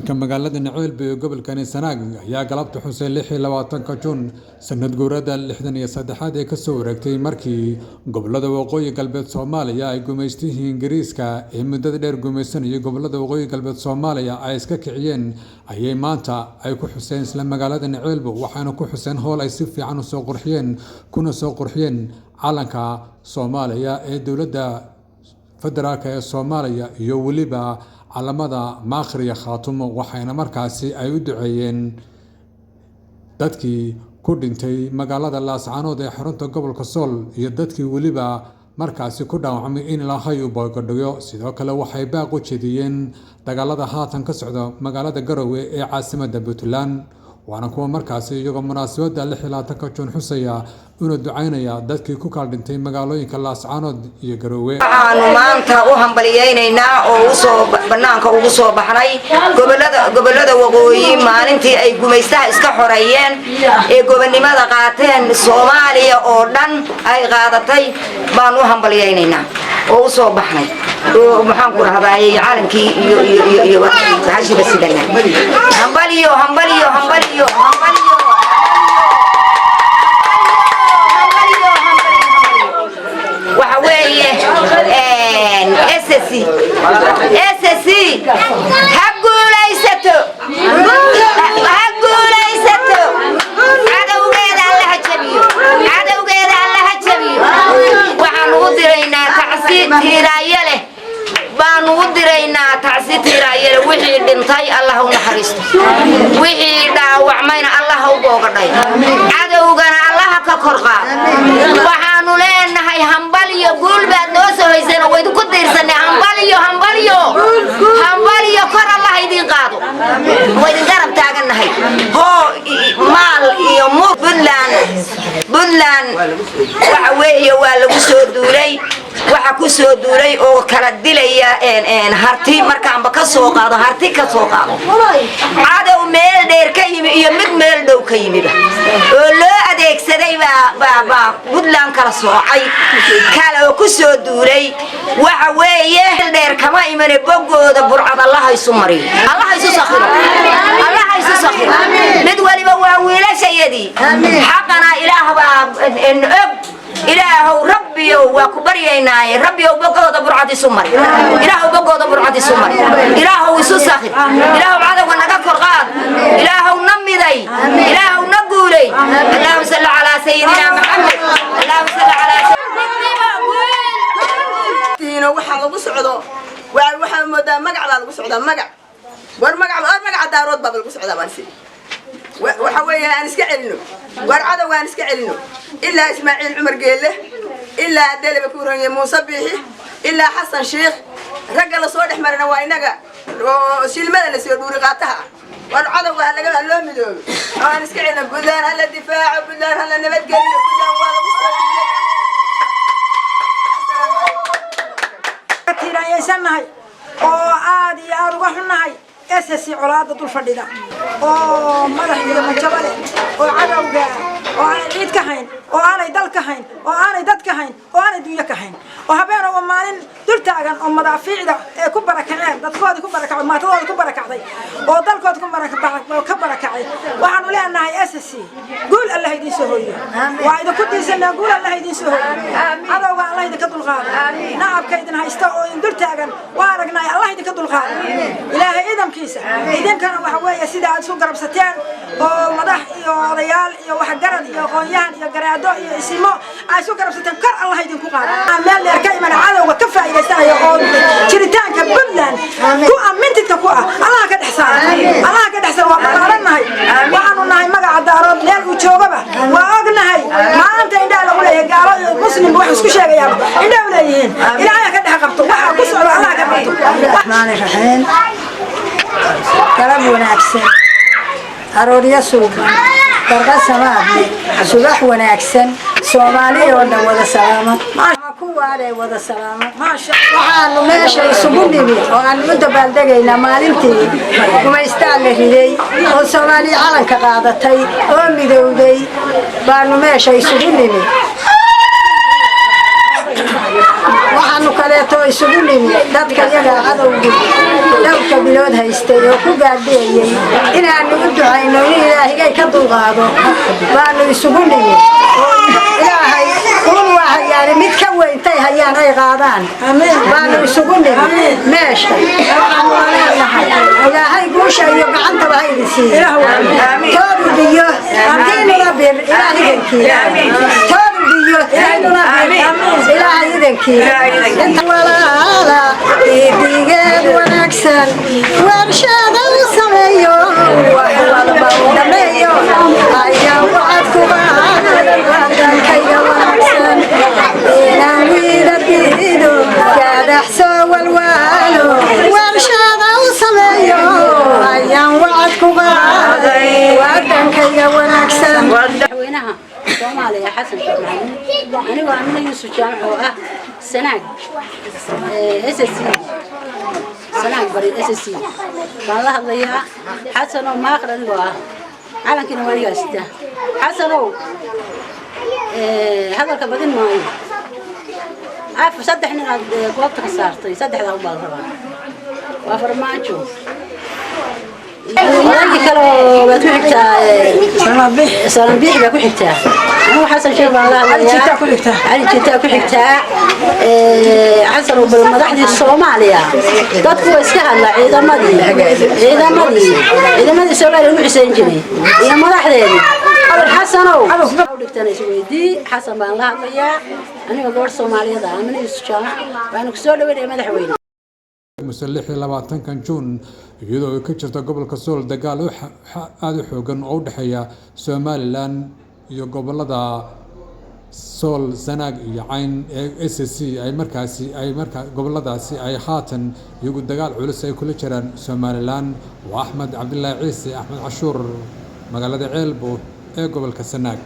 Haweenka magaalada Naceelbe ee gobolka Sanaag ayaa galabta xusay 26 Juun sanad guurada 63aad ee kasoo wareegtay markii gobolada Waqooyi Galbeed Soomaaliya ay gumaystihii Ingiriiska ee muddada dheer gumaysanayay gobolada Waqooyi Galbeed Soomaaliya ay iska kiciyeen ayay maanta ay ku xuseen isla magaalada Naceelbe, waxaana ku xuseen howl ay si fiican u soo qurxiyeen kuna soo qurxiyeen calanka Soomaaliya ee dowladda federaalk ee Soomaaliya iyo weliba calamada Maakhir iyo Khaatumo, waxayna markaasi ay u duceeyeen dadkii ku dhintay magaalada Laascaanood ee xarunta gobolka Sool iyo dadkii weliba markaasi ku dhaawacmay in Ilaahay uu boogadhigo. Sidoo kale waxay baaq u jeediyeen dagaalada haatan ka socda magaalada Garowe ee caasimadda Puntland, waana kuwa markaasi iyagoo munaasabadda 26 Juun xusaya una ducaynaya dadkii ku kala dhintay magaalooyinka Laascaanood iyo Garowe. Waxaanu maanta u hambaliyaynaynaa oo usoo bannaanka ugu soo baxnay gobolada waqooyi maalintii ay gumaystaha iska xoreeyeen ee gobonnimada qaateen, Soomaaliya oo dhan ay qaadatay baanu u hambaliyaynaynaa oo u soo baxnay oo maxaan ku rahdaayey calankii iyo iyo iyo iyo bahashiba sidana. Hambaliyo, hambaliyo, hambaliyo, hambaliyo. Waxa weeye SSC, SSC ha guulaysato, ha guulaysato. Cadowgeeda Alla ha jabiyo, cadowgeeda Alla ha jabiyo. Waxaanu u diraynaa tacsi tiiraaye leh, baanu u diraynaa tacsi tiiraaye leh. Wixii dhintay Allah u naxariisto, wixii dhaawacmayna Allah u boogadhay, cadowgana Allaha ka kor qaado. Waxaanu leenahay hambaliyo, guul baad noo soo hayseen oo waydinku diirsanay. Hambaliyo, hambaliyo, hambaliyo, kor Allah idiin qaado, waydin garab taagannahay. Hoo maal iyo mur. Puntland, Puntland waxa weeye waa lagu soo duulay. Waxa ku soo duulay oo kala dilaya Harti, markaanba ka soo qaado Harti, ka soo qaado cadow meel dheer ka yimi iyo mid meel dhow ka yimiba oo loo adeegsaday baa Puntland kala soocay kale oo ku soo duulay. Waxa weeye meel dheer kama imane, bogooda burcad Allaha isu mariyo, Allaha isu sakhiro, Allaha isu sakhiro. Mid waliba waa wiilashayadii, xaqana Ilaah baa og. Ilaahow, Rabbiyow, waa ku baryaynaaye, Rabbiyow, bogooda burcad isu mari. Ilaahow, bogooda burcad isu mari. Ilaahow, isu sakhir. Ilaahow, cadowga naga kor qaad. Ilaahow, na miday. Ilaahow, na guulay. Allahuma salli calaa sayidina Maxamed, Allahuma salli calaa. Waxaa lagu socdo waxaa moodaa magac baa lagu socdaa, magac war magac war magaca Daarood baa lagu socdaa. Baan waxa weeye aan iska celino, war cadowga aan iska celino, ilaa Ismaaciil Cumar Geelle, ilaa Adeleba Kuuranye Muuse Biixi, ilaa Xasan Sheikh. Ragga lasoo dhex marina waa inaga oo shilmada la siiyo dhuuri qaataha ah. War cadowga halaga loo midoobo oo aan iska celino. Puntland hala difaaco, Puntland hala nabadgeliyo. Puntland waa lagu soo duulay. Tiiraanyaysannahay oo aad iyo aad uga xunnahay SSC colaada dul fadhida oo madax iyo majabo leh oo cadowga oo aanay ciid ka hayn oo aanay dal ka hayn oo aanay dad ka hayn oo aanay dunyo ka hayn oo habeen oo maalin dul taagan oo madaafiicda ee ku barakaceen dadkoodii ku barakacay, maatadoodii ku barakacday oo dalkoodi ka barakacay. Waxaanu leenahay SSC guul Allah idiin soo hooyo, waa idinku diirsanaa. Guul Allah idiin soo hooyo, cadowga Allah idinka dulqaado, nacabka idin haysta oo idin dul taagan waa aragnay, Allah idinka dulqaado, Ilaahay idamkiisa. Idinkana waxa weeye sida aad isu garabsateen oo madax iyo odayaal iyo waxgarad iyo aqoon-yahan iyo garaado iyo isimo ay isu garabsateen, kor Allah idinku qaado. Meel dheer ka iman cadowga ka faa'iidaysanaya oo jiritaanka Puntland ku amintidka ku ah, Allah ka dhex saara, Allah ka dhex saara. Waa ballaarannahay, waxaanu nahay magaca Daarood meel uu joogaba waa ognahay. Maanta indhaha lagu leeyahay, gaalo iyo muslimba wax isku sheegayaaba indhaha u leeyihiin. Ilaahay ka dhex qabto waxa ku socda, Allah ka qabto. Raxmaani raxiim, galab wanaagsan, arooryo suuban, barqa samaadle, subax wanaagsan. Soomaali oo dhan wada salaama, kuwaanay wada salaama. Waxaanu meesha isugu nimi oo aan u dabaaldegaynaa maalintii gumaystaa la riday oo Soomaaliya calanka qaadatay oo midowday baanu meesha isugu nimi. Waxaanu kaleeto Isugu nimi dadka yaga cadowgii dhowrka bilood haystay oo ku gaadhiyayay inaanu u ducayno in Ilaahigay ka dulqaado baanu isugu nimi, oo Ilaahay uun waa hayaane mid ka weyntay hayaan ay qaadaan baanu isugu nimi meesha. Waxaanu leenahay, Ilaahay guusha iyo gacantaba ha idin siiyo. Toodu biyo, tiinuna bir, Ilaahigankii. Toodu biyo, tiinuna bir, Ilaahay idankii. Inta walaala didigeed wanaagsan warshada u sameeyo, wax walba u dhameeyo, ayaa wacad ku qaaday wadankayga wanaagsan inaan wiila diido gaadax soo walwaalo. Warshada u sameeyo ayaan wacad ku qaaday wadankayga wanaagsan. Madaxweynaha Soomaaliya Xasan Sheekh Maxamuud, anigoo Amina Yuusuf Jaamac oo ah Sanaag SSC, Sanaag Bari SSC baan la hadlayaa. Xasanow Maaqir, anigoo ah calankiina waa anigaa sita. Xasanow, hadalka badin maayo. Af saddex nin aad goobta ka saartay, saddexdaa un baa la rabaa, waa Farmaajo, odaygii kale oo baad ku xigtaa, Sananbiix baa ku xigtaa. Anigu Xasan Sheekh baan la hadlayaa, Cali Jitaa ku xigtaa. Xasan oo bal madaxdii Soomaaliya dadku waa iska hadla. Ciidamadii Soomaaliya lagu xisayn jiray iyo madaxdeedii, Xasanow dhigtana isweydii. Xasan baan la hadlayaa aniga, gabadh Soomaaliyada ah, Amina Yuusuf Jaamac. Waxaanu kusoo dhaweynaya madaxweyne. Muse 26-kan Juun, iyadoo ay ka jirto gobolka Sool dagaal aada u xoogan oo u dhexeeya Somaliland iyo gobolada Sool, Sanaag iyo Cayn ee SSC, ay markaasi ay markaa goboladaasi ay haatan iyagu dagaal culus ay kula jiraan Somaliland. Waa Axmed Cabdilaahi Ciise, Axmed Cashuur, magaalada Ceelbo ee gobolka Sanaag.